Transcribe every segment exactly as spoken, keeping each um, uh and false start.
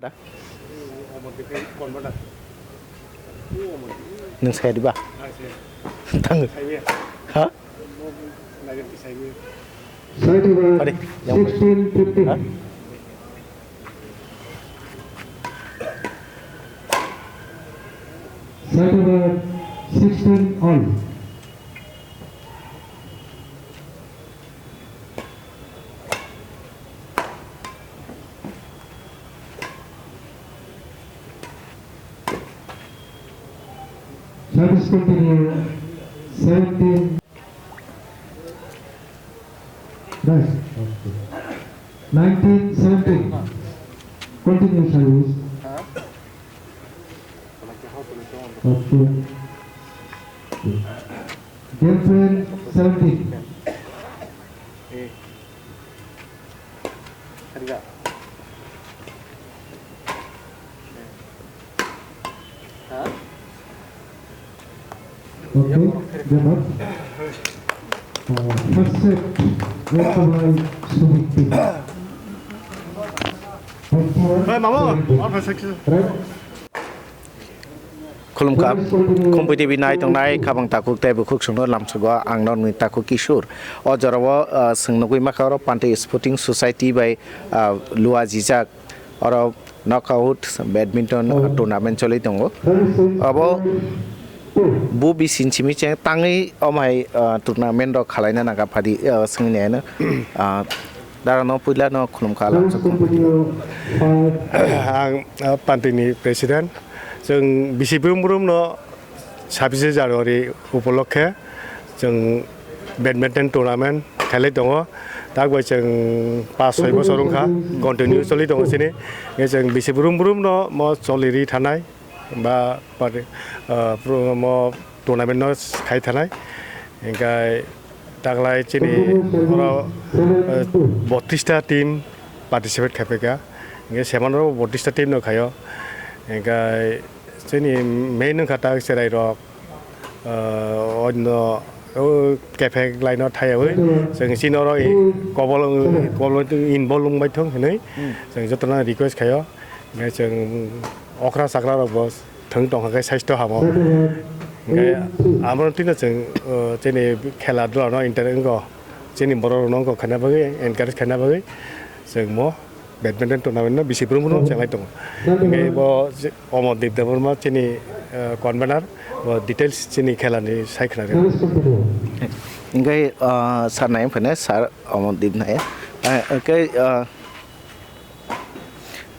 Da? Nwng saya diba? Tang. Ha? Pare, yang sixteen fifteen. Ha? Side over sixteen all. Service continue, seventeen. Nice. Okay. Nineteen seventeen. Continue service. Okay. Game point seventeen. Okay, game up. Uh, first set, won by Subic team. Twenty-one seventeen. Right? Khulumkha, Khumpui T V nai tongnai khabang takhuk tei bukhuk songno lamsogo ang norokni takhuk Kishore. O jorao, ah, chwng nugwi mankha oro Panti Sporting Society bai, ah, lua jijak oro knockout badminton tournament choli tongo. Abo bu bising simi cheng tangwi omo hai, ah, tournament rok khalaina nangkha phadi, ah, swngni ano, ah, Dara no puila no khulumkha lamsok khulumkha. Ang, ah, Panti ni president. Chwng bisi brum brum no sabise January upolokhe chwng badminton tournament khelai tongo. Tak bai chwng pas soi bosor wngkha, continue choli tongo chini. Nge chwng bisi brum brum no mo choli ri thanai. Ba pari, ah, pro-, mo tournament no khai thanai. Hinkhe taklai chini oro, ah, bottrista team participate khai phaikha. Hinkhe semano bottrista team no khaio. Hinkhe chini main wngkha tak cherai rok, ah, onno, o, kephek line o thaiyawi. Chwng chini oro i kobol, kobol involve wngbai thung hinwi chwng jotono request khaio. Hinkhe chwng okra chakra rok bo thwng tongkha khe saisto hamo. Hinkhe amo tino chwng, o, chini khela dula no inter wngkha, chini borok rok no wngkha khaina bagwi, encourage khaina bagwi chwng mo badminton tournament no bisi brum brum chenglai tongo. Hinkhe bo je Omor Deep Debbarma chini, o, convener, bo details chini khela ni sai khna rw. Hinkhe, o, sir nai phane sir Omor Deep nai. Hinkhe, o,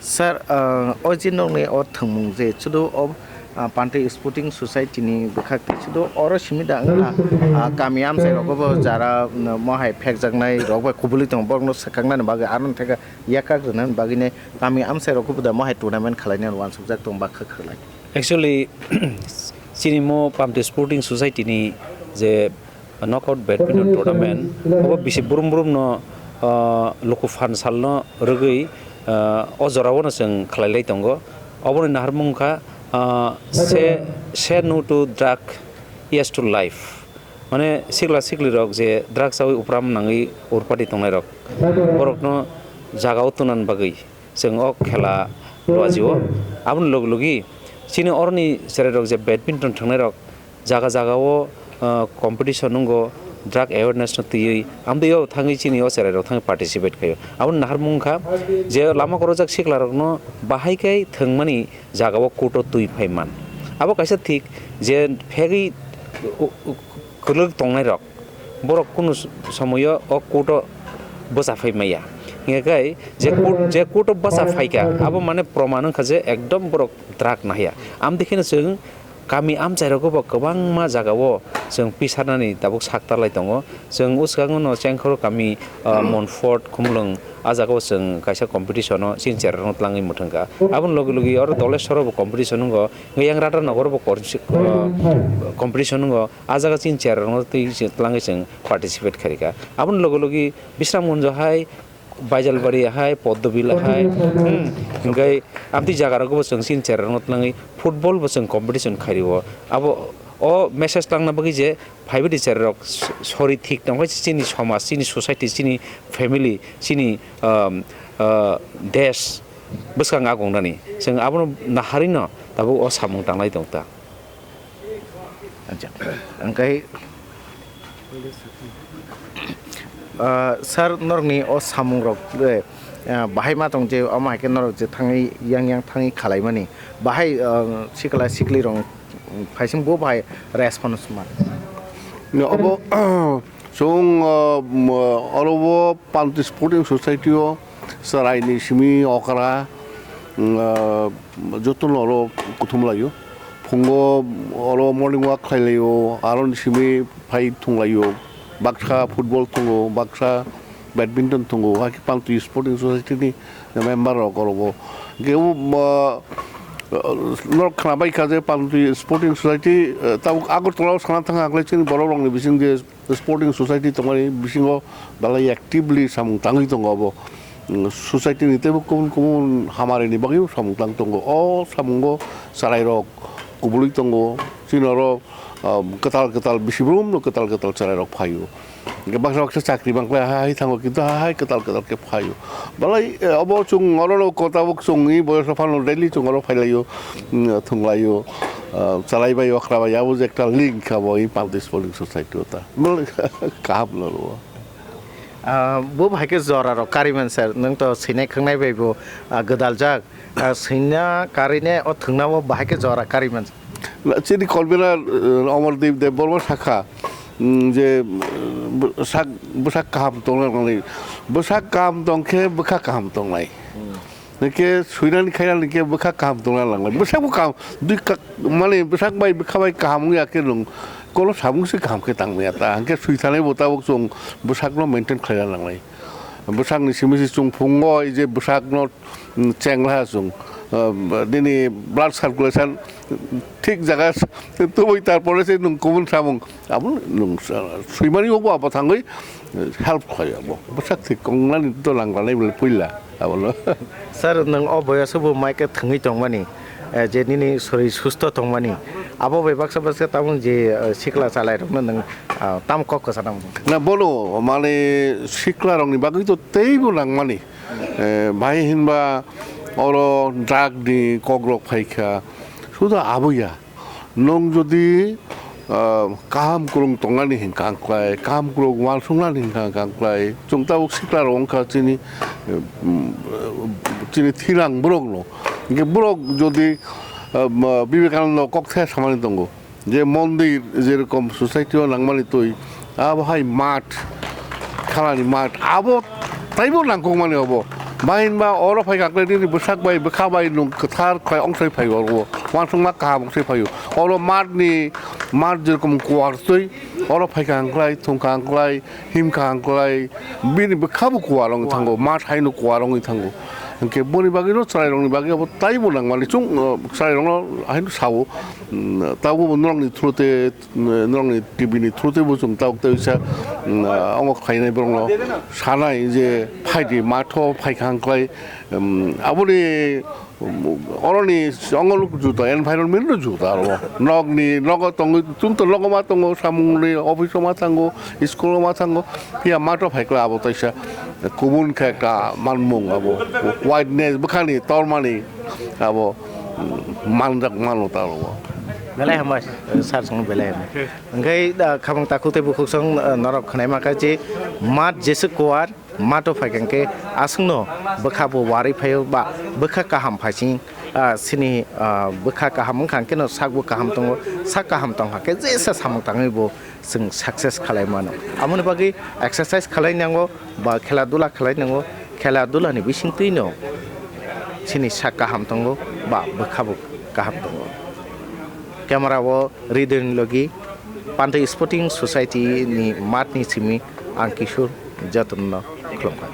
Sir, ah, o je nokni o thwngmung je chudu o, ah, Panti Sporting Society ni bwkhak tei chudu oro simi da wngkha, ah, kami amchai rogo bo jara, mm, mo hai phekjaknai rok bai kubuli tongo, borok no swkang nani bagwi aro theka yakak rwnani bagwi nai kami amchai rogo bo da mo hai tournament khwlainani uansukjak tongo bakha khwlai. Actually, chini mo Panti Sporting Society ni je knockout badminton tournament, obo bisi brum brum no, ah, luku phan sal no rwgwi, ah, o jora o no chwng khwlai lai tongo. Oboni naharmung wngkha, ah, say, say no to drug, yes to life. Mane sikla sikli rok je drug chawi upram nangwi urpadi tongnai rok, borok no jaga o tunan bagwi chwng o khela luajio. Aboni logi logi chini oroni cherai rok je badminton thwngnai rok jaga jaga o, ah, competition wngo, drug awareness no twiwi amtwi o thangwi chini o cherai rok thangwi participate khaio. Aboni naharmung wngkha je lama kwrwjak sikla rok no bahai khe thwngmani jaga o court o twi phai man. Abo kaisa thik je phegwi kwlwk tongnai rok borok kunu somoyo o court o bwsa phai maya. Hinkhe je court, je court o bwsa phaikha, abo mane proman wngkha je ekdom borok drug nahya. Amtwi kheno chwng kami amchai rogo bo kwbangma jaga o chwng pisarnani tabuk sakta lai tongo. Chwng uskango no Chengkhor kami, ah, Monfort, Khumlwng, ah jaga o chwng kaisa competition o chini cherai rok no twlangwi mwthangkha. Aboni logi logi oro Doleshwar o bo competition wngo, Yangrata Nagar o bo kor-, ah, competition wngo. Ah jaga chini cherai rok no twi twlangwi chwng participate khairikha. Aboni logi logi Bisramganj hai, Baijalbari hai, Poddobil hai, hmm, hinkhe amtwi jaga rogo bo chwng chini cherai rok no twlangwi football bo chwng competition khairwo. Abo o message twlangna bagwi je phaibaidi cherai rok sori thik tongkhe chini somaj, chini society, chini family, chini, um, uh, desh, bwskang agongnani. Chwng abono naharino tabuk o samung tanglai tong ta. Acha, angkai, ah, sir, norokni o samungrok, eh, ah, bahai ma tong je, omo hai khe norok je thangwi yang yang thangwi khalaimani, bahai, ah, sikla siklirok phaising bo bahai response ma? Obo, chwng, ah, oro o Panti Sporting Society o chwraini simi okra, mm, ah, jotono oro kuthum laio. Phungo oro morning walk khlai laio, aroni simi phai thung laio. Baksa football thungo, baksa badminton thungo, hai khe Panti Sporting Society ni member rok oro bo. Hwnkhe o, ah, norok khwnabai kha je Panti Sporting Society, ah, tabuk Agartala o sana thang kha, chini borok rokni bising je Sporting Society tongmani bisingo belai actively samung tangwi tongo abo. Mm, society ni teibo kubun kubun hamari ni bagwi samung tang tongo. O samungo chwrai rok kubulwi tongo. Chini oro, ah, kwtal kwtal bisi brum no kwtal kwtal chwrai rok phaio. Hwnkhe baksa baksa chakri bangkhlai hai hai thango, kintu hai hai kwtal kwtal khe phaio. Belai, eh, obo chwng oro no ko tabuk chwngni boyos rok phano daily chwng oro phai laio, mm, thung laio, ah, chalai bai okra bai, abo je ekta link kha bo i Panti Sporting Society o ta. Belai kaham no rwo. Ah, bo bahai khe jora rok kari man sir, nwng to sinai khwngnai bai bo, ah, gwdal jak, ah, sinna karine o thwngna o bahai khe jora kari man. Na, chini convener, eh, Omor Dev Debbarma sakha, mm, je, mm, bwsak, bwsak kaham tongna nangnai. Bwsak kaham tong khe bwkha kaham tongnai. Hmm. Hwnkhe swinani khainani khe bwkha kaham tongna nangnai. Bwsakbo kaham, dui ka-, mane bwsak bai bwkha bai kaham wngya khe nwng kono samung se kaham khe tang maya ta. Hwnkhe swi thanai bo tabuk chwng bwsakno maintain khlaina nangnai. Bwsakni simi se chwng phungo ei je bwsakno mm, chengla chwng, ah, nini blood circulation thik jaga tubui, tarpore se nwng kubun samung abo nwng swimani obo abo thangwi help khlai abo. Bwsak thik kongnani to nanglanai bole puila abono. Sir, nwng o boyoso bo mai khe thwngwi tongmani, eh, je nini sori susto tongmani, abo bai baksa baksa tamung je, eh, sikla chalairokno nwng, ah, tam kok kwsa nang? Na, bono mane siklarokni bagwi to teibo nangmani. Eh, bahai hinba oro drug ni kokrok phaikha, suda aboya. Nwng jodi, ah, kaham kwrwng tongnani hinkha angklai, kaham kwrwng uansuknani hinkha angklai, chwng tabuk siklarok wngkha chini, eh, mm, chini thinang borokno. Hinkhe borok jodi, ah, ma, Vivekananda kokthai samani tongo. Je mondir, jerokom society o nangmani twi, abo hai math, khelani math, abo taibo nangkukmani obo. Bahai hinba oro phai kakle nini bwsak bai, bwkha bai nwng kwthar khlai ongsai phai oro. Uansukma kaham ongsai phaio. Oro math ni, math jerokom kuar twi, oro phai kaham khlai, thung kaham khlai, him kaham khlai, bini bwkha bo kuar wngwi thango, math haino kuar wngwi thango. Hinkhe boni bagwi no chwrairokni bagwi abo taibo nangmani chwng, uh, chwrairokno haino sao. Mm, tabukbo norokni through te, mm, norokni T V ni through tebo chwng tabuk tei sa, mm, ah, omo khlainai borokno sanai je phaidi matho phaikha hwnklai, mm, aboni, mm, oroni ongol juda, environment no juda aro. Nokni, nogo tongwi, chwng to nogo ma tongo, samungni office o ma thango, school o ma thango, phiya matho phaikla abo taisa kubun khe ekta manmung abo, whiteness bwkhani tormani. Abo, mm, manjak mano ta abo. Belai hambai, sir song belai hambai. Hwnkhe, ah, khamung takhuk tei bukhuk song, ah, norok khwnai mankha je mat jeswk kuar, mato phaikha hwnkhe aswkno bwkha bo warwi phaio ba bwkha kaham phaising, ah, sini, ah, bwkha kaham wngkha hwnkhe no sakbo kaham tongo, sak kaham tongkha khe jesa samung tangwi bo chwng success khalai mano. Aboni bagwi exercise khalai nango ba khela dula khalai nango. Khela dula ni bisingtwi no chini sak kaham tongo ba bwkha bo kaham tongo. Camera o Ridin Logi, Pantwi Sporting Society ni mat ni simi ang Kishore jotono khulumkha.